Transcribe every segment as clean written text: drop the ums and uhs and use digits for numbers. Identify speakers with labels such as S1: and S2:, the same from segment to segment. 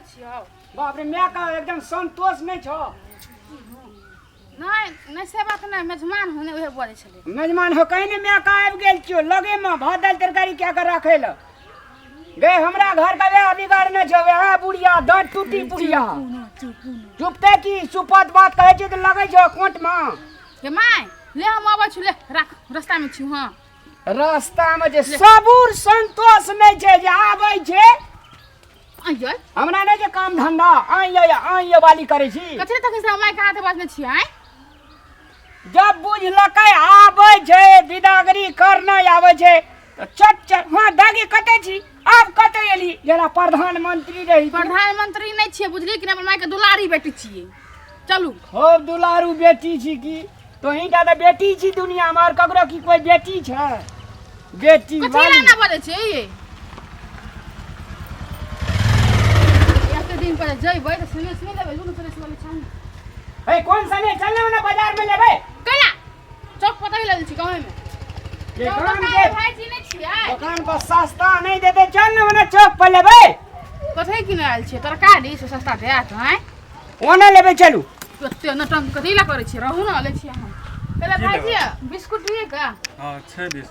S1: देखै छियौ।
S2: बाप रे, माय का एकदम संतोष नहि छौ।
S1: नहि नहि, से बात नहि, मेजमान होने उहे बजै छलै।
S2: मेजमान हो कहीं ने, माय का आबि गेल छियौ लगे में भात दालि तरकारी कए के राखै लए गे। हमरा घर के वएह बिगाड़ने छौ, वएह बुढ़िया दाँत टूटी बुढ़िया। चुपते की सुपत बात कहै छै तऽ लगै छौ कोट में।
S1: गे my, ले हम अबै छी, ले राख, रास्ता में छी। हाँ,
S2: रास्ता में जे सबूर संतोष नहि छै जे आबै छै।
S1: आइयै।
S2: हमरा नहि जे काम धंधा आइ आइ वाली करै छी।
S1: कथी तखन से माय के हाथ बाजने छी आइ?
S2: जब बुझलकै आबै छै बिदागरी करना आबै छै तऽ चट चट। हँ दागी, कतऽ छी आब, कतऽ एली? जेना प्रधानमंत्री रही तू।
S1: प्रधानमंत्री नहि छियै, बुझली कि नहि? अपन माय के दुलारी बेटी छियै। चलू।
S2: खूब दुलारू बेटी छी की। तोही टा तऽ बेटी छी दुनिया में, और ककरो की कोई बेटी छै? बेटी
S1: कथी
S2: वाली।
S1: लए ना बजै छियै ये? एते दिन पर जइबै तऽ सुने सुने लेबै, लू सुने सुने चाही।
S2: ए, कोन सने? चल ना बाजार में लेबै।
S1: कैला चौक पता ही लेल छी गाँव में?
S2: ये
S1: चौक
S2: दुकान
S1: पता
S2: के
S1: भाईजी नहि छियै?
S2: दुकान पर सस्ता नहीं देते, चल ना ओने चौक पर लेबै।
S1: कथी किने आयल छियै? तरकारी से सस्ता देत आँय?
S2: ओने लेबै, चलू।
S1: ओते नटंक कथी लए करै छियै? रहू ने, लै छियै हम। पहिले
S3: की
S1: भाईजी
S3: लेबै?
S1: बिस्कुट दियै का?
S3: हँ, छै 20।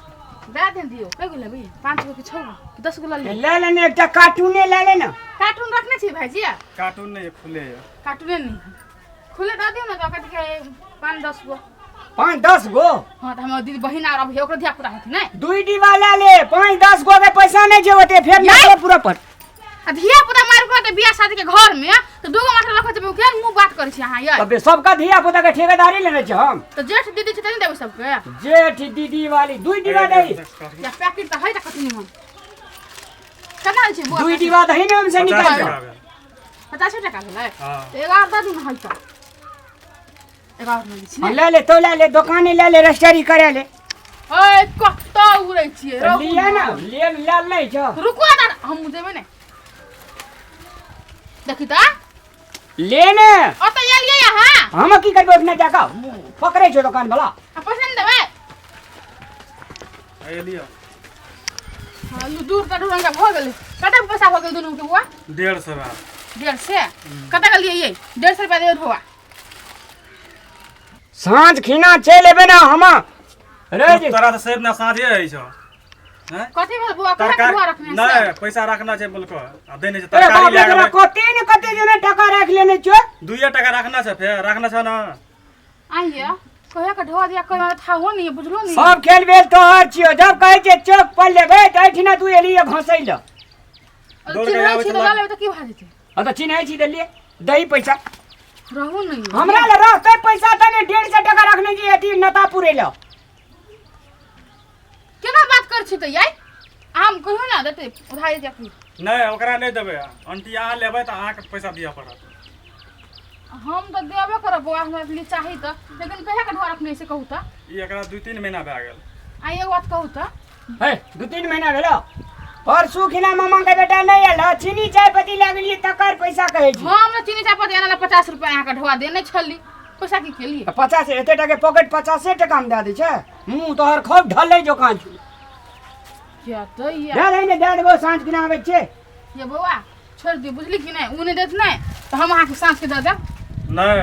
S1: दए दे दियौ। कै गो लेबै? 5 गो कि 6 गो कि 10 गो लऽ लिअ?
S2: ले लेने, एकटा कार्टूने ले लेना।
S1: कार्टून रखने छियै भाईजी?
S3: कार्टून नहीं है, खुले है।
S1: कार्टूने नहि है, खुले दऽ दियौ ने तऽ कथी कहै 5-10 गो।
S2: 5-10 गो?
S1: हँ, तऽ हमर दीदी बहिन आर अबै, ओकरो धिया पुता हेतै ने।
S2: दुई डिब्बा ले ले, 5-10 गो के पैसा नहीं छै ओते फेर।
S1: यार!
S2: नहीं पूरा पर।
S1: आ धिया पुता मारि कऽ तऽ बियाह शादी के घर में तऽ दूगो मास्टर रखै छै, केहन मुँह बात करै छी अहाँ यार?
S2: तबे सबका धिया पुता के ठेकेदारी लेने छी हम।
S1: तऽ जेठ दीदी छै तऽ नहि देबै सबके?
S2: जेठ दीदी वाली दुई डिब्बा दही।
S1: या पैकेट तऽ है तऽ कथी निमन केना छै बौआ?
S2: दुई डिब्बा दही ने हमसे
S3: 50
S2: निकाल
S3: टका भेल।
S1: 50 टका भेलै?
S3: हँ।
S1: तऽ 11 दऽ दियौ ने, है तऽ 11 नहि छी
S2: हाँ,
S1: ने।
S2: ले ले तो, ले ले, दुकाने ले ले, रजिस्ट्री करे ले।
S1: ओए, कतऽ उड़ै छियै? रहू।
S2: लिया ना, ले ले नहीं छो।
S1: रुकू ना, हम देबै ने, देखी तऽ।
S2: ले ने।
S1: ओतऽ एलियै अहाँ।
S2: हम की करबै अपने जाकर पकड़ै छो दुकान वाला।
S1: आ पैसा नहि देबै?
S3: ए लिअ।
S1: हाँ, लू, दूर तऽ दू रंग भऽ गेलै। कतेक पैसा भऽ गेल दुनू के बौआ?
S3: 150 भेल।
S1: 150 कतेक गेलियै ये? 150 रुपया देबै बौआ।
S2: साँझ खिना चलि एबै ने हम रे जे।
S3: तोरा तऽ सेब ना साँझे होइ छौ हैं?
S1: कथी भेल बौआ? कहाँ
S3: तरकारी
S1: के रखने
S3: नहि, पैसा रखना छै बोलको आ देने छै।
S2: अरे
S3: तरकारी
S2: बाप रे,
S3: लए
S2: तोरा
S3: गेलै।
S2: कते ने कते जने टका राखि लेने छौ।
S3: दुइए टका रखना छै, फेर रखना छै ने।
S1: आइए कहिया के ढोआ दिया कहिया था हो नहीं बुझलो नहीं।
S2: सब खेल बेल तोहर छियौ। जब कहै छै चौक पर लेबै तऽ एहिठिना तू एलियै घसै लए।
S3: दौड़ के
S1: चिन्है
S3: आबै
S1: छी
S3: छै
S1: तऽ लऽ
S3: लग।
S1: लेबै तऽ की भऽ जेतै?
S2: हँ तऽ चिन्है छी, देलियै दही पैसा।
S1: रहू नहीं।
S2: हमरा लए रहतै पैसा तऽ ने 150 टका रखने छी अथी नता पुरै लए।
S1: केना बात कर छी तऽ यार, आम कहियो ना देतै उधारी दिया की?
S3: नहि, ओकरा नहि देबै आंटी। अहाँ लेबै तऽ अहाँके पैसा दिअ पड़त।
S1: हम तऽ देबे करब बौआ, हमरा लिए चाही तऽ, लेकिन कहिया के ढोआ रखने से कहू तऽ?
S3: ई एकरा 2-3 महीना भए गेल।
S1: आ एगो बात कहू तऽ।
S2: हे, 2-3 महीना भेलो? परसू खिना मामा के बेटा नहि आयल हँ, चीनी चाय पत्ती लए गेलियै तकर पैसा कहै छी।
S1: हम ने चीनी चाय पत्ती आनला 50 रुपया अहाँके ढोआ देने छली, पैसा की केलियै?
S2: तऽ 50 एते टाके पॉकेट 50 टका मे दए दै छै। मुँह तोहर खूब ढलै जोकान छौ।
S1: किया तऽ ये
S2: दए दे ने, दए देबो, साँझ खिना आबै छियै।
S1: ये बौआ, छोड़ि दियौ, बुझली कि नहि? ओ नहि देत नहि तऽ हम अहाँके साँझके दऽ देब।
S3: नहि,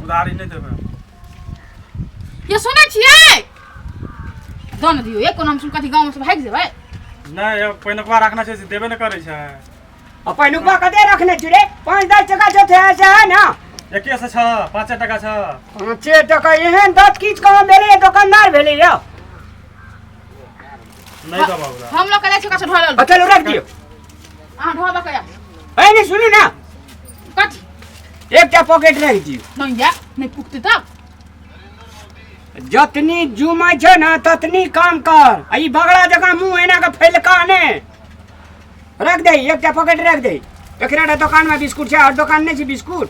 S3: उधारी नहि देबै।
S1: ये सुनै छियै, दऽ ने दियौ। एक कोनो हम कथी गाँवमे से भागि जेबै?
S3: नहि, एगो पहिनुकवा रखना छै से देबे नहि करै छै।
S2: आ पहिलुकवा कते रखने छी रे? 5-10 टका जो थे से है ना।
S3: एके सए छह, 5 टका छह।
S2: 5 टका? एहन दस किछु कहाँ भेलै, दोकानदार भेलै यौ।
S3: नहि देबऽ उधार।
S1: हम लोग के जाइ छी ओकरा से ढोआ लऽ।
S2: आ चलू, रख दियौ।
S1: अहाँ ढोआ दऽ के आउ।
S2: ए नहि, सुनू ने।
S1: कथी?
S2: एकटा पॉकेट रख दियौ।
S1: नहि या नहि पुकतै तब।
S2: जतनी जुमै छै ने ततनी काम कर। आ ई बगड़ा जकाँ मुँह एना के फैलका ने। रख दे, एकटा पॉकेट रख दे। एकरा टा दोकान में बिस्कुट छै और दोकान नहीं छै? बिस्कुट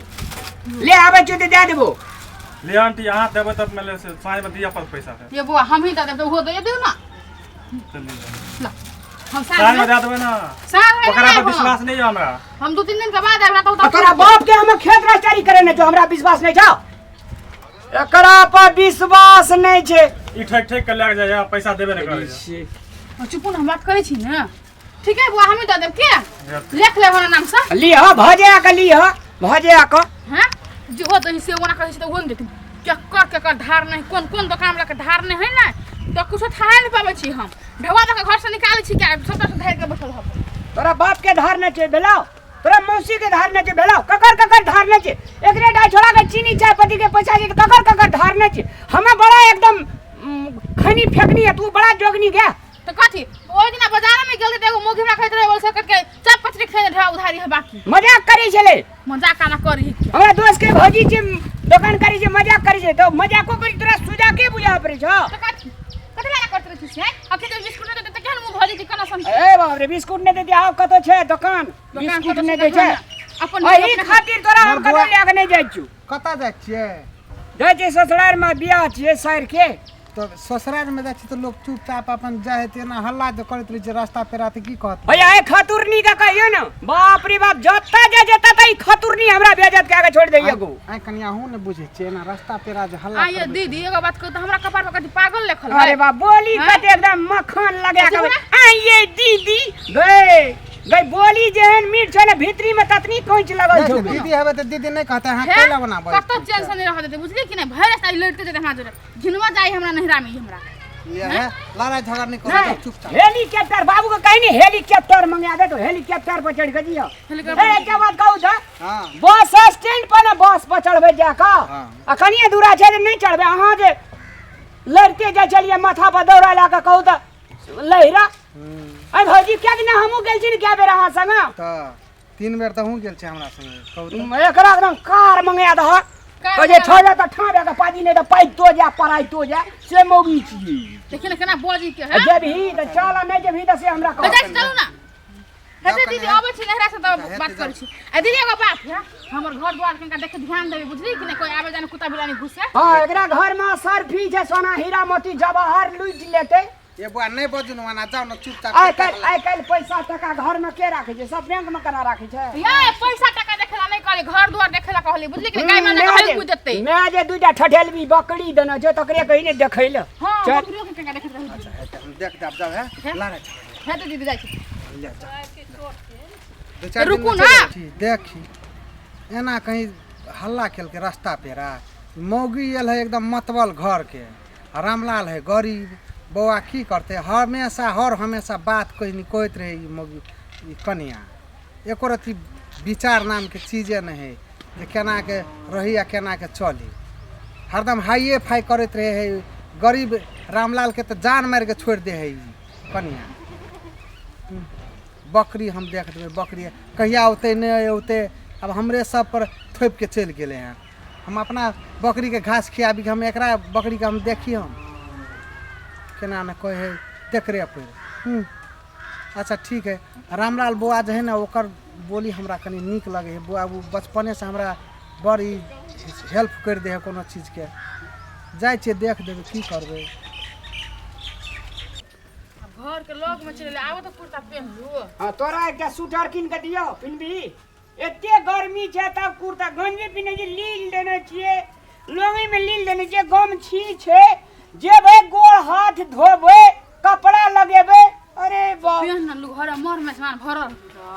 S2: ले आबै छियौ तऽ दए देबो।
S3: ले आंटी, अहाँ देबै तब मानि लिअ से साँझमे दिअ पड़त पैसा फेर।
S1: ये बौआ, हम ही दऽ देब तऽ ओहो दऽ दियौ ने।
S3: चलिए।
S1: ला, हम
S3: साँझमे
S1: साँझमे
S3: दए देबै ने।
S1: साँझमे
S3: ओकरा
S1: नहि
S3: पर
S1: आयब हम।
S3: विश्वास नहि यऽ हमरा।
S1: हम 2-3 दिन के बाद आयब तऽ
S2: आ तोरा बाप के हम खेत रजिस्ट्री करे ने छौ, हमरा विश्वास नहीं छौ? एकरा पर विश्वास नहीं छै।
S3: ई ठकि ठकि के लए के जाइए, पैसा देबे नहि करै छै।
S1: चुपू ने, हम बात करै छी ने। ठीक है बुआ, हमी दऽ देब के लिख लेब हमरा नाम से।
S2: लिह भजे के, लिह भजे के।
S1: हाँ जेहो दही से ओना कहै छै तऽ ओहो नहि देथिन। केकर केकर धार नहि, कोन कोन दोकान वला के धार नहि है ने, तऽ कुछो थाहे नहि पाबै छी हम। ढौआ दऽ कऽ घरसँ निकालै छी क्या सबटा से धारि कऽ बैठल रहब।
S2: तोरा बाप के धार नहि छै भेलौ, तोरा मौसी के धार नहि छै भेलौ, ककर ककर धार नहि छै? एकरे डाइ छोड़ा के चीनी चाय पत्ती के पैसा छै तऽ ककर ककर धार नहि छै? हमे बड़ा एकदम खैनी फेकनी है, तू बड़ा जोगनी गया।
S1: तऽ कथी ओहि दिना बाजार में गेल तऽ एगो मौगी हमरा कहैत रहे बोल सकत के चाय पत्री खेने ढौआ उधारी है बाकी।
S2: मजाक करै छलै।
S1: मजाक आना करी।
S2: हमरा दोस्त के भौजी छै दोकान करै छै, मजाक करै छै तऽ मजाको करी तोरा सुजा के बुझा पड़ै छौ।
S1: तऽ कथी कथी लए करैत रहै छी? अखन जे बिस्कुट नहि देतै तऽ केहन मुँह भऽ जेतै केना सन?
S2: ए बाप रे, बिस्कुट नहि देते? आब कतौ छै दोकान बिस्कुट नहि दै छै?
S1: अपन
S2: एहि खातिर तोरा हम कतौ लए के नहि जाइ छियौ।
S4: कतऽ जाइ छियै?
S2: जाइ छियै ससुरारि मे, बियाह छियै सारि के।
S4: तऽ ससुरारि मे जाइ छी तऽ लोक चुपचाप अपन जाइ है, एना हल्ला जे करैत रहै छै रास्ता पेरा तऽ की कहत?
S2: भैया ए खतुरनी के कहियो ने, बाप रे बाप, जतऽ जाइ छै ततऽ ई खतुरनी हमरा बेइज्जत कए के छोड़ि दैया गो।
S4: आइ कनिया अहूँ ने बुझै छियै, एना रास्ता पेरा जे हल्ला
S1: आ ये दीदी एगो बात कहू तऽ हमरा कपार पर कथी पागल लिखल है?
S2: अरे बाप, बोली
S1: हाँ?
S2: कते एकदम मक्खन लगा के
S1: कथी?
S2: आ ये दीदी गए गई, बोली जेहन मीठ छै ने भीतरी में ततनी कोंच लगल
S4: नहि
S2: छौ।
S4: तऽ दीदी हेबै तऽ दीदी नहि कहतै अहाँ
S1: हे?
S4: कैला बना बजै
S1: कतऽ चैन से नहि रहऽ देतै, बुझलियै कि नहि? भरि रास्ता ई लड़िते जेतै हमरा जोरे, घिनवा जाइ हमरा नहिरा में ई हमरा।
S4: ये है लड़ाई झगड़ा नहीं करो।
S2: नहीं,
S4: चुपचाप।
S2: हेलीकॉप्टर बाबू के कहीं नहीं हेलीकॉप्टर मंगा दे तो हेलीकॉप्टर पर चढ़ के जियो।
S1: हेलीकॉप्टर।
S2: ए क्या बात कहू था?
S4: हाँ।
S2: बस स्टैंड पर ना बस पर चढ़बे जाके।
S4: हाँ।
S2: आ कनिए दूरा छै तऽ नहि चढ़बे, अहाँ जे लड़ते जाइ छलियै माथा पर दौड़ा लए कऽ कहू तऽ लहिरा। अरे भौजी क्या दिन हमहूँ गेल छी ने कए बेर अहाँ संगे?
S4: तऽ 3 बेर तऽ अहूँ गेल छी हमरा संगे, कहू तऽ।
S2: एकरा एकदम कार मंगा दह
S1: कार
S2: तो जे
S1: मंगा
S2: ठो जा तऽ ठाँ के पाजी नहि तऽ पाइतो जा पराइतो जा से मौगी छियै।
S1: देखिए ने केना बजी के है।
S2: जेबही तऽ चल, आ नहि जेबही तऽ से हमरा
S1: तऽ
S2: कह।
S1: जाइ छी, चलू ना। हेतै
S4: जाउ
S1: दीदी
S4: कनिया।
S1: अबै छी नहिरा से तब
S4: हेतै
S1: बात
S4: जाउ।
S1: करै छी। आ दीदी एगो बात है, हमर घर द्वार कनिका देख ध्यान देबै, बुझली कि नहि? कोई आबे जाने कुत्ता बिलानी घुसे।
S2: हाँ, एकरा घर में सरफी छै, सोना हीरा मोती जवाहर लूटि लेतै।
S4: ये बुआ नहीं बजू ना, ना जाओ ना चुपचाप।
S2: आइ काल्हि आइ काल्हि पैसा टका घर में के राखै छै? सब बैंक में केना राखै छै?
S1: या पैसा टका देखेला नहीं कहली, घर द्वार देखेला कहली, बुझली कि नहि? गाय माने कहली कूद देतै।
S2: मैं जे दूटा ठठेलबी बकरी देने छै तकरे कहीं नहि देखै लए।
S1: हां
S2: चल।
S1: बकरियो के कनिका देखैत रहू।
S4: अच्छा हेतै, हम देख देब, जाओ है
S1: हे?
S4: लड़ाई झगड़ा
S1: हेतै दीदी जाइ छी।
S4: ले जाओ। दू चारि
S1: रुकू
S4: दिन
S1: ना।
S4: चलि छी, देखी एना कहीं हल्ला केलकै रास्ता पेरा। मौगी आयल है एकदम मतबल घर के, आ रामलाल है गरीब। बौआ की करतै? हमेशा हर हमेशा बात कहि कहैत रहै ई मौगी ई कनिया एको रत्ती विचार नामके चीजे नहि है जे केना के रही आ केना के चली। हरदम हाइए फाइ करैत रहै है। गरीब रामलालके तऽ जान मारि के छोड़ि दे है ई कनिया। बकरी हम देख देबै, बकरी कहिया औतै नहि औतै, आब हमरे सब पर थोपि के चलि गेलै हँ। हम अपना बकरीके घास खियाबी कि हम एकरा बकरीके हम देखी हम केना ने कहै है देखरे पर। अच्छा ठीक है। रामलाल बौआ जे है ने ओकर बोली हमरा कनि नीक लगै है। बौआ ओ बचपनेसँ हमरा बड़ ई हेल्प करि दै है कोनो चीजके। जाइ छियै देख देबै की करबै।
S1: घर के लग में चलि आबो तऽ कुर्ता पेन्ह लू।
S2: हाँ, तोरा एकटा स्वेटर कीन के दियौ पिन्हबी? एते गर्मी छै तब कुर्ता गंजी पिन्है छी, लील देने छियै लोंगी में, लील देने छियै गमछी छै, जेबै गोड़ हाथ धोबै कपड़ा लगेबै। अरे बाप,
S1: पेन्ह न लू, घर मर मेजमान भरल।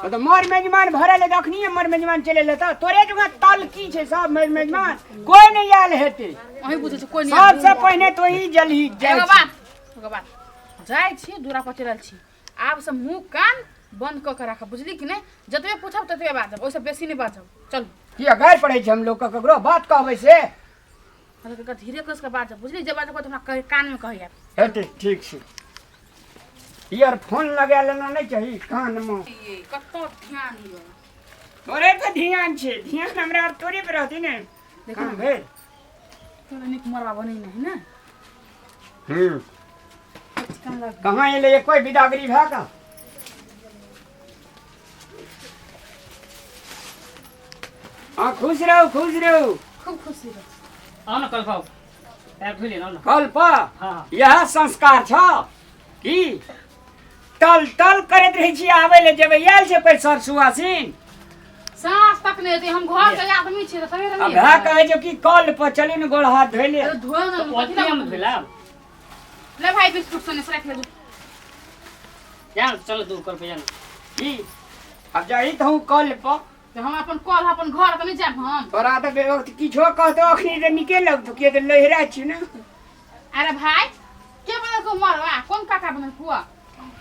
S2: तऽ मर मेजमान भरल है तऽ अखनिये मर मेजमान चलि एलै तऽ तोरे जकाँ तलकी छै सब मर मेजमान, कोइ नहि आयल हेतै।
S1: अहीं बुझै छी कोई नहीं।
S2: सबसँ पहिने तोही जलही जाइ
S1: एगो
S2: छी।
S1: बात, एगो बात, जाइ छी दूरा पर चलल छी, आब से मुँह कान बंद कऽ के राखब, बुझली कि नहि? जतबे पूछब ततबे बाजब, ओहिसँ बेसी नहि बाजब। चलू।
S2: किया गारि पड़ै छै हम लोकके ककरो बात कहबै से?
S1: मतलब धीरे कस के बाजब, बुझली? जे बाजब तऽ हमरा कहे कान में कहैया।
S2: हेतै, ठीक छै। ईयरफोन लगा लेना नहि चाही कानमे।
S1: ये कतौ ध्यान यौ?
S2: तोरे तऽ ध्यान छै, ध्यान हमरा आर तोरे पर रहतै ने।
S1: देखू
S2: काम भेल।
S1: तोरा नीक मरबा बनै नहि ने।
S2: हूँ
S1: चिकन लग
S2: कहाँ एलै कोइ बिदागरी भए कऽ? हाँ, खुश रहू, खुश रहू।
S1: खूब खुशी रहू।
S5: आउ न कल पाउ, पैर धोइ ले न।
S2: कल पर
S5: हाँ।
S2: यह संस्कार छ की टल टल करैत रहै छी आबै ले जेबै? आयल छै कोइ सर सुहासिन?
S1: साँझ तक नहि हेतै, हम घर के आदमी छियै तऽ सवेरे
S2: आ
S1: नहि
S2: भए कहै छै कि कल पर चलू ने गोड़ हाथ धोइ ले।
S1: अरे धोए ने।
S5: ओतने हम धोइला।
S1: ले भाई, बिस्कुट सने से राखि ले।
S5: जा ने, चलो तू कल पे जा ने।
S2: की अब जाही तऽ हूँ कल पर।
S1: तऽ हम अपन कल अपन घर तऽ नहि जायब हम।
S2: तोरा तऽ बेवक्त किछो कहतो अखनी तऽ नीके लगतो, किया तऽ लहिरा छी ने।
S1: अरे भाई के बनेलको मरवा? कोन काका बनेलको?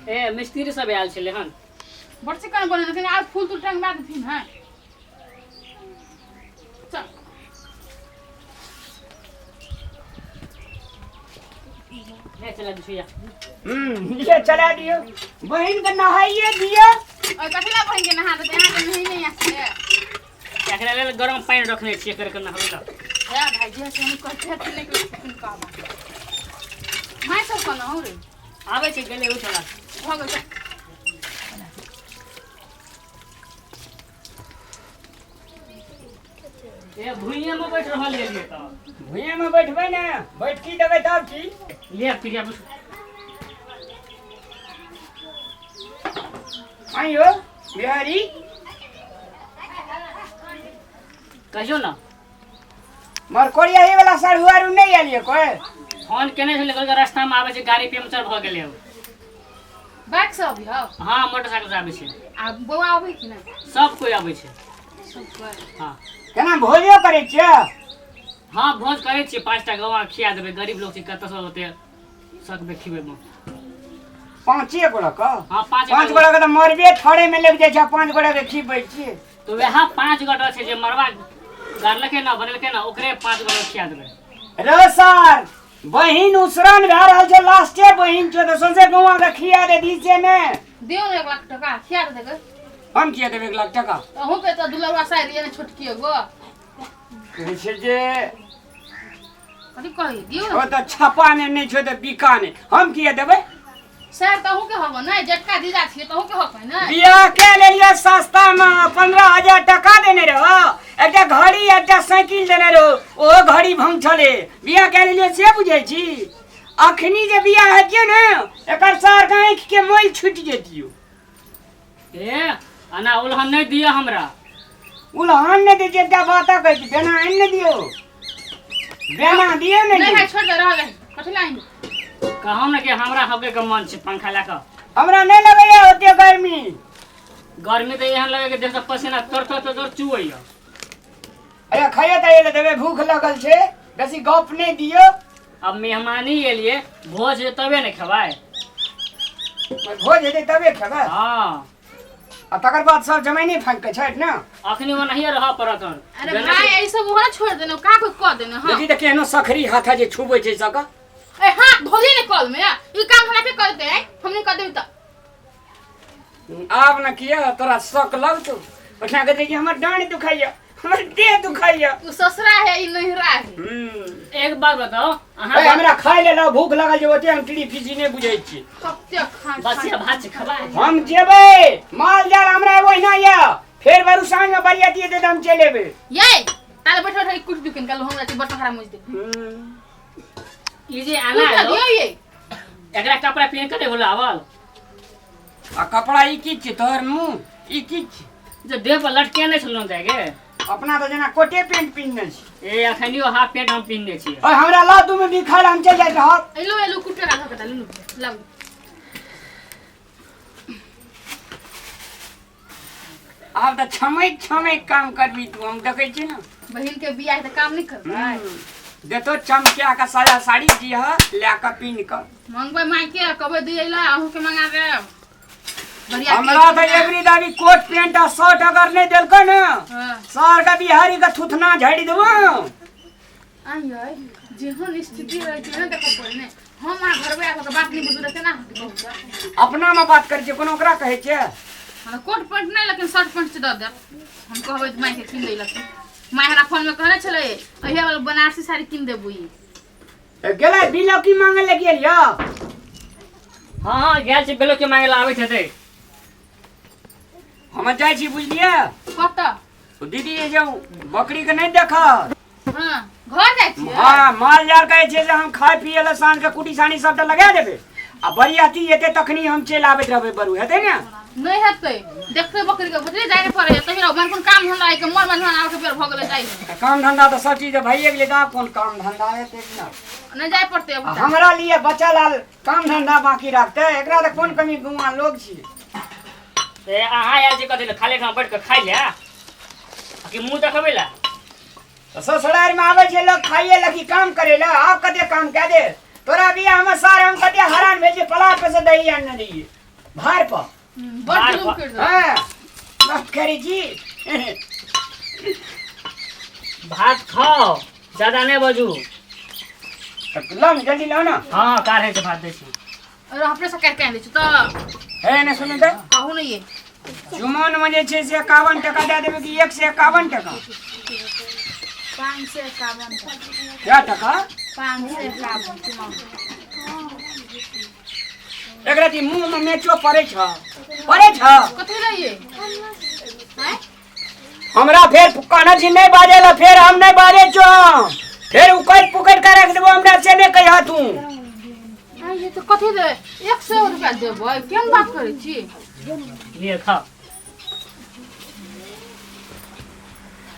S5: ए मिस्त्री सब आयल छलै हन।
S1: बड़ चिकन बनेलखिन आर फूल तूल टंगबा देथिन। हैं चल
S5: ले चला दिछुया।
S2: ये चला दियो, बहिन के नहाइए दियो।
S1: और कथी ला बहिन के नहा देते? अहाँ के नहीं नहीं आसे।
S5: एकरा लेल गरम पानि रखने छियै कर के नहाबै लए।
S1: हे भाई जी से हम कहते हैं नहीं कि कहबा माय सब कोना हो रे।
S5: आबै छै गेलै ओ छोड़ा।
S1: भऽ गेल चल।
S5: ए भुइयाँ में बैठ रहल गेलियै तऽ।
S2: भुइयाँ में बैठबै ने, बैठकी देबै तब की।
S5: ले प्रिया बैठ।
S2: आइयो बिहारी।
S5: कहियो ना।
S2: मरकोरिया ये वाला साढ़ू आरू नहीं आलिए कोई?
S5: फोन केने छलै, कहलकै रास्ता में आबै छै, गाड़ी पंचर भऽ गेलै।
S1: बाइक से अभी हो?
S5: हाँ मोटरसाइकिल से आबै छै।
S1: आ बौआ अबै कि नहि?
S5: सब कोई आबै छै।
S1: सब कोई।
S5: हाँ।
S2: केना भोजो करै छियै?
S5: हाँ भोज करै छियै, 5टा गौआ खिया देबै, गरीब लोग छै कतऽ से ओते सकबै खिबै मे।
S2: 5 गोड़ा के?
S5: हाँ, 5
S2: 5 गोड़ा के तऽ मरबे थड़े में लग जाइ छै, 5 गोड़ा के खिबै छियै।
S5: तऽ वएह 5 गोटा छै जे मरबा गाड़लकै ना बनेलकै ना, ओकरे 5 गोटा खिया देबै।
S2: रे सर बहिन उसरन भए रहल छै, लास्टे बहिन छौ तऽ सौंसे गौआ के खिया दे दी से ने।
S1: दियौ ने 1 लाख टका खिया देबै।
S2: हम किया देबै 1 लाख टका?
S1: अहूँ के तऽ दुलरुआ साइड ये ने छोटकी एगो।
S2: कहै छै जे
S1: कथी कहै दियौ
S2: ओ तऽ छपा ने नहि छौ तऽ बिका ने, हम किया देबै?
S1: सर तऽ अहूँ के हब ने, जेटका जीजा छियै तऽ अहूँ के हक है ने।
S2: बियाह के लेलियै सस्ता में, 15,000 टका देने रहो, एकटा घड़ी एकटा साइकिल देने रहो, ओहो घड़ी भंग छलै। बियाह के लेलियै से बुझै छी? अखनी जे बियाह हेतियै ने एकर सार के आँखि के मोल छूटि जेतियौ।
S5: ए अना उलहन नहि दिअ हमरा।
S2: उलहन नहि दै छियै, एकटा बात कहै छी, बेना आनि ने दियौ, बेना दियौ ने।
S1: नहीं भाई छोड़ दे, रह गए कथी लाइन।
S5: कहू ने कि हमरा हके के मन छै पंखा लए कऽ।
S2: हमरा नहि लगैया ओते गर्मी।
S5: गर्मी तऽ एहन लगै कि देह से पसीना तर तर तर तर चुवैया।
S2: अरे खाइयो तऽ एले देबै, भूख लगल छै, बेसी गप नहि दियौ।
S5: अब मेहमानी एलिए, भोज हेतै तबे ने खेबै।
S2: भोज हेतै तबे खेबै?
S5: हाँ।
S2: आ तकर बाद सब जमाइने फाँकि के छठि ने।
S5: अखनी ओनाहिए रहऽ पड़त हन।
S1: अरे भाई ई सब ओहो छोड़ देने का कोई कह देने। हाँ
S2: देखी तऽ केहनो सखरी हाथ जे छुबै छै सबके।
S1: ए हाथ धोली ने कल में, ई काम हमरा के करते हैं, हम नहीं कर देब त।
S2: आब न किया तोरा शक लगतौ, ओठा के देखी हमर डाँड़ दुखाइया, हमर देह दुखाइया।
S1: उ ससुरा है ई नैहरा है।
S5: एक बात बताओ अहाँ।
S2: हमरा खाय लेल भूख लागल छै, ओते हम टिड़ी फीसी नहि बुझै छी।
S1: कते खा
S5: बसिया भात छै खेबै?
S2: हम जेबै, माल जाल हमरा ओहिना यऽ, फेर बरू साँझ में बरियाती हेतै तऽ हम चलि एबै।
S1: ये ताले बैठो बैठो कुछ दुकान कल हमरा बर्तन खराब मुझ दे।
S5: ई जे आना
S1: कुछ
S5: है
S1: दियो ये
S5: एकरा कपड़ा पहिन के होला आवल।
S2: आ कपड़ा ई की छै तोहर मुँह ई की छै?
S5: जे देह पर लटके नहि छलहुँ जाके।
S2: अपना तऽ जेना कोटे पेंट पिन्हने छी।
S5: ए अखनियो हाफ पेंट हम पिन्हने छियै।
S2: ओए हमरा ला 2 मिनट खाय ला, हम चलि जाइत रहब।
S1: एलो एलो कुटे राखऽ के लू लग।
S2: आब तऽ छमैक छमैक काम करबी तू, हम देखै छी ने।
S1: बहिन के बियाह तऽ काम नहीं करबै।
S2: देतो चमकिया के साया साड़ी दिह लए कऽ पिन्ह कऽ।
S1: मंगबै माय के कहबै दियै ला, अहूँ के मंगा देब।
S2: हमरा तऽ एवरी दाबी कोट पेंट आ शर्ट अगर नहि देलकै ने, सर के बिहारी के थुथना झाड़ि देबो।
S1: आइयै जेहन स्थिति रहै तेहन देखऽ पड़ै ने। हम अहाँ घरमे आबि कऽ बात नहि बुझबै तऽ केना होतै बौआ?
S2: अपना में बात करै छियै, कोनो ओकरा कहै छियै?
S1: हमरा कोट पेंट नहि, लेकिन शर्ट पेंट से दऽ देब। हम कहबै तऽ मायके कीन दै लए। माय हमरा फोनमे कहने छलै अहिया वाला बनारसी साड़ी कीन देबू।
S2: गेलै बिलौकी मांगे लए गेल यऽ?
S5: हाँ हाँ गेल छै बिलौकी मांगे लए, आबैत हेतै।
S2: हम जाइ छी बुझलियै।
S1: कतऽ?
S2: दीदी जे बकरी के नहि देखत।
S1: हाँ घर जाइ छियै?
S2: हाँ माल जाल कहै छै जे हम खाय पियै लए साँझ के कुटी सानी सबटा लगा देबै, आ बरियाती एतै तखनी हम चलि आबैत रहबै, बरू हेतै ने?
S1: नहि हेतै, देखतै बकरी के बुझलियै, जाइ नहि पड़ै तहिना मन कोन काम धंधा जाय के मोर मेहमान आबै के बेर भऽ गेलै जाय
S2: काम धंधा तऽ सब चीज भइए गेलै तऽ आब कोन काम धंधा हेतै ना
S1: नहि जाय पड़तै अब
S2: आ हमरा लिए बचल आल काम धंधा बाकी राखतै एकरा तऽ कोन कमी गुआ लोग छी
S5: ए अहाँ आयल छी कथी लए खाली ठाम बैठ कऽ खाइ लए आ कि मुँह देखबै लए
S2: तऽ ससुरारि मे आबै छै लोग खाइए लए कि काम करे लए आब कते काम कए दे तोरा बियाह मे सार हम कते हरान भेल छियै पलार पर से दही आनने रहियै भार पर
S1: बड़ जुलुम कर दे
S2: हँ बात करै छी
S5: भात खाओ ज्यादा नहि बजू
S2: तऽ लाउ ने जल्दी लाउ ने
S5: हँ काढ़े छै भात दै छी
S1: अरे अपने से काटि के आनि दै छी तऽ
S2: हे ने सुनू तऽ
S1: कहू ने ये
S2: जुमान मे जे छै से 51 टका दए देबै कि 151 टका
S1: 551
S2: क्या टका
S1: 551 चुमा
S2: एकरा ती मुंह में मेचो पड़ै छ पड़ै छ
S1: कथी रहिए हैं
S2: हमरा फेर कहना छी नहि बाजै ला फेर हम नहि बाजै छौ फेर उकैट पुकैट के राखि देबो हमरा से नहि कहिया तू
S1: आ ये तो कथी दे 100 रुपया देबै केहन बात करै छी
S5: लिअ खाओ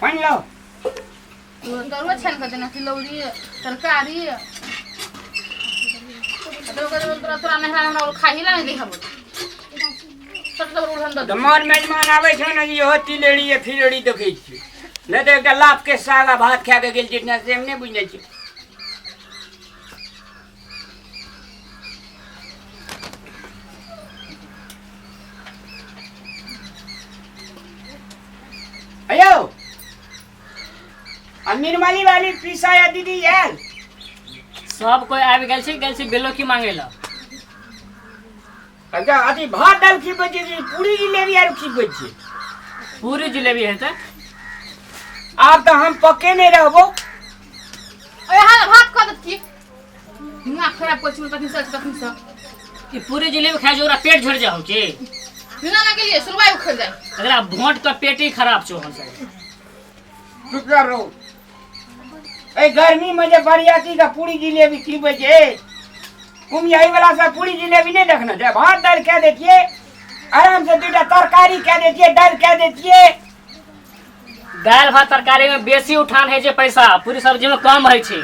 S2: पानि लाउ
S1: तरुआ छानि कऽ देना तिलौरी तरकारी तोरा तोरा नहिरा हमरा ओ खाही ला नहि देखब सब सब उड़हन दऽ
S2: तऽ मर मेजमान आबै छै ने इहो तिलेड़ी या फिलेड़ी देखै छियै नहि तऽ एकटा लाभ के साग आ भात खा के गेल जितना से हम नहि बुझने छियै अयो आ निर्मली वाली पीसा या दीदी आयल
S5: सब कोइ आबि गेल छै गेल छै बेलो की मांगे लए
S2: अच्छा अथी भात दालि खिबै छी कि पूरी जिलेबी आर खिबै छी
S5: पूरी जिलेबी हेतै
S2: आब तऽ हम पक्के नहि रहबो
S1: अरे हाँ भात खा देत की दिमाग खराब कर छी तखन से तखन से
S5: ई पूरी जिलेबी खाइ छै ओकरा पेट झड़ जाओ की
S1: बिना ना गेलिए सुनवाई उखड़ जाए
S5: एकरा भोट के पेट ही खराब छौ हम साहब
S2: चुप कर रहो ए गर्मी में जे बरियाती का पूरी जिलेबी खिबै छै कुमियाई वाला सब पूरी जिलेबी नहीं देखना छै भात दालि कह दैतियै आराम से दूटा तरकारी कह दैतियै दालि कह दैतियै
S5: दालि भात तरकारी में बेसी उठान होइ छै पैसा पूरी सब्जी में कम होइ छै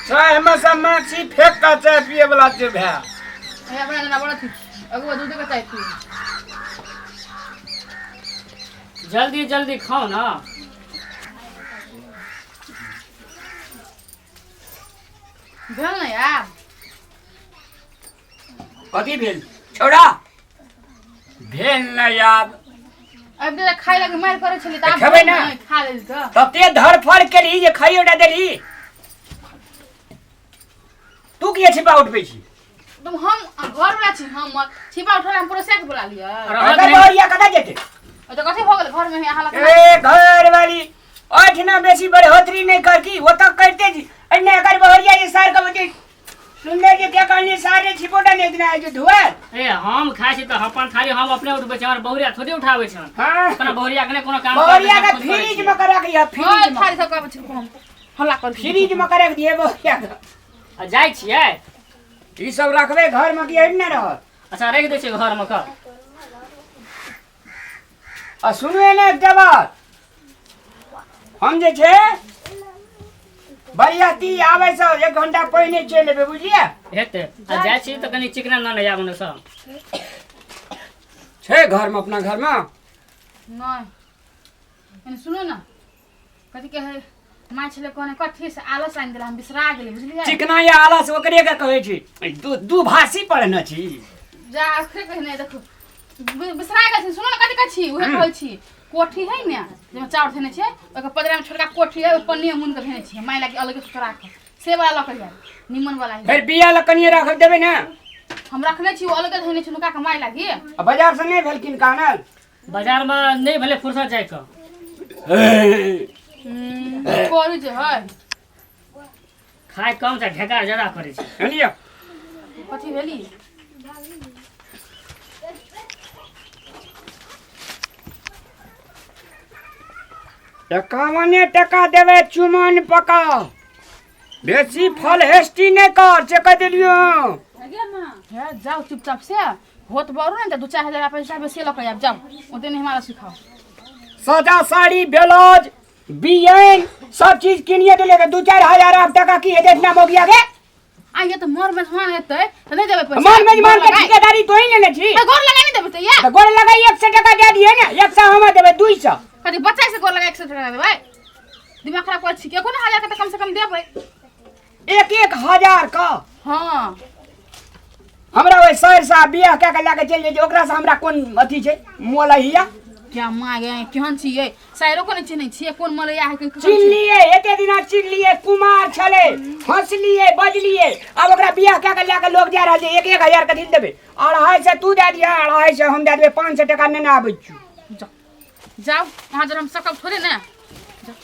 S2: चाय में सब माछी फेंक के चाय पिए वाला छै भाय
S1: अरे अपना ना बड़ा थी अगुआ दूध के चाय पी
S5: जल्दी जल्दी खाओ ना
S1: भेल ना यार
S2: कथी भेल छौड़ा भेल नहि आब
S1: अब जे खाइ लगे मारि करै छली तऽ आब
S2: खेबै ना?
S1: नहि, खा लेल तऽ
S2: तते धड़फड़ केलही जे खाइयो टा देलही तू किया छिपा उठबै छी
S1: तुम हम घर वाला छी हम छिपा उठल हम पड़ोसिया के बोला लिअ
S5: रहत
S2: एकर
S5: नहि।
S2: बहरिया कतऽ जेतै
S1: ओ तऽ कथी भऽ गेल घर में अहाँ लग
S2: ए घर वाली ओठना बेसी बढ़ोतरी नहि कर की ओ तऽ करिते छी एने एकर बहरिया जे सार के बजे सुंदर जी क्या कहनी सारे छिपोटा नहीं इतना है जो धुआल
S5: ए हम खाइ छी तऽ अपन थाली हम अपने उठबै छी हमर बहुरिया थोड़े उठाबै छै
S2: हाँ
S5: अपना बहुरिया के नहि कोनो काम
S2: बहरिया
S5: करै
S2: के
S5: छै, खुद करै
S2: फ्रिज
S5: छी।
S2: में करा के फ्रिज में
S1: थाली सब कहबै छी हम हल्ला कर
S2: फ्रिज में करा के दिए बहरिया के
S5: आ जाइ छियै
S2: ई सब रखबे घर में कि एहि ने रहत
S5: अच्छा राखि दै छियै घरमे कऽ
S2: आ सुनू ने एकटा बात हम जे छै बरियाती आबै से एक घंटा पहिने चलि एबै बुझलियै
S5: हेतै आ जाइ छी तऽ कनि चिकना न आबू ने सब
S2: छै घरमे अपना घरमे
S1: नहि एने सुनू ने कथी कहै माय छलै कहने कथी से आलस आनि देला हम बिसरा गेली बुझलियै
S2: चिकना या आलस ओकरे के कहै छै दू दू भाषी पढ़ने छी
S1: जा आखिर कहने देखो बिसरा गेल छी सुनू ने कथी कहै छी उहे कहै छी कोठी है ने जाहिमे चाउर धेने छै ओकर पदरा में छोटका कोठी है ओहि पन्नी में मुनि के धेने छी माय लागी अलगे सुतरा के से वाला लऽ के जायब निमन वाला है
S2: फेर बिया लऽ कनिए राख देबै ने
S1: हम रखने छी ओ अलगे धेने छी नुका के माय लागी
S2: आ बाजार से नहि भेलखिन कानल
S5: बाजारमे नहि भेलै फुर्सत जाइके
S1: करू जे है
S5: खाय कम छै ढेकार ज्यादा करै छै
S2: बुझलियै
S1: कथी भेली
S2: एकावने टका देबै चुमन पका बेसी फल हेस्टी नहि कर से कहि देलियौ
S1: हे है जाओ चुपचाप से होत बरू ने तऽ 2-4 हजार पैसा बेसी लऽ कऽ आयब। जाओ, ओते नहीं हमारा सिखाओ।
S2: सादा साड़ी, ब्लाउज, बियन सब चीज किनिए देले, तऽ 2-4 हजार आब टका की हेतै इतना मौगिया के?
S1: आ ये तऽ मर मेजमान हेतै तऽ नहि देबै पैसा?
S2: मन मेजमान के
S1: गोर लगाइ।
S2: ठेकेदारी तो ही लेने छी।
S1: तऽ गोर लगाइ नहि देबै तऽ या?
S2: तऽ गोर लगाई 100 टका दे दिए ने, 100 हम देबै, 200।
S1: कथी बच्चा से गोर लगाइ 100 टका देबै? दिमाग खराब करै छी। एको ने हजार के तऽ कम से कम देबै।
S2: 1-1 हजार का?
S1: हँ।
S2: हमरा ओहि सर साहब बियाह कए के लए के चलि जाइ छै, ओकरासँ हमरा कोन अथी छै मोल हिया?
S1: क्या माँ गे, केहन छियै? साइरो को नहि चिन्है छियै? कोन मलैया है?
S2: चिन्हलियै, एते दिना चिन्हलियै, कुमार छलै, हँसलियै बजलियै। आब ओकरा बियाह कए के लए के लोग जा रहल छै। 1-1 हजार कथी लए देबै? 250 तू दए दिहऽ, 250 हम दए देबै, 500 टका नेने आबै छियौ।
S1: जाओ जाओ, वहाँ जब हम सकब थोड़े ने। जाओ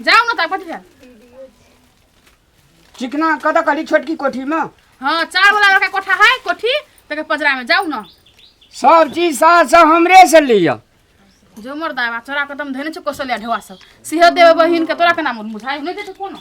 S1: जाओ ने, तऽ कथी भेल?
S2: चिकना कतऽ कहली, छोटकी कोठीमे?
S1: हाँ, चार वाला लड़का कोठा है, कोठी तकर पजरा में जाओ न।
S2: सब चीज साथ से हमरे से लिअ।
S1: जो मर्दा बा, चोरा कदम धने छौ कौशल्या ढेवा सब सिंह देवे बहिन के। तोरा केना मुझाइ नहि देतौ कोनो?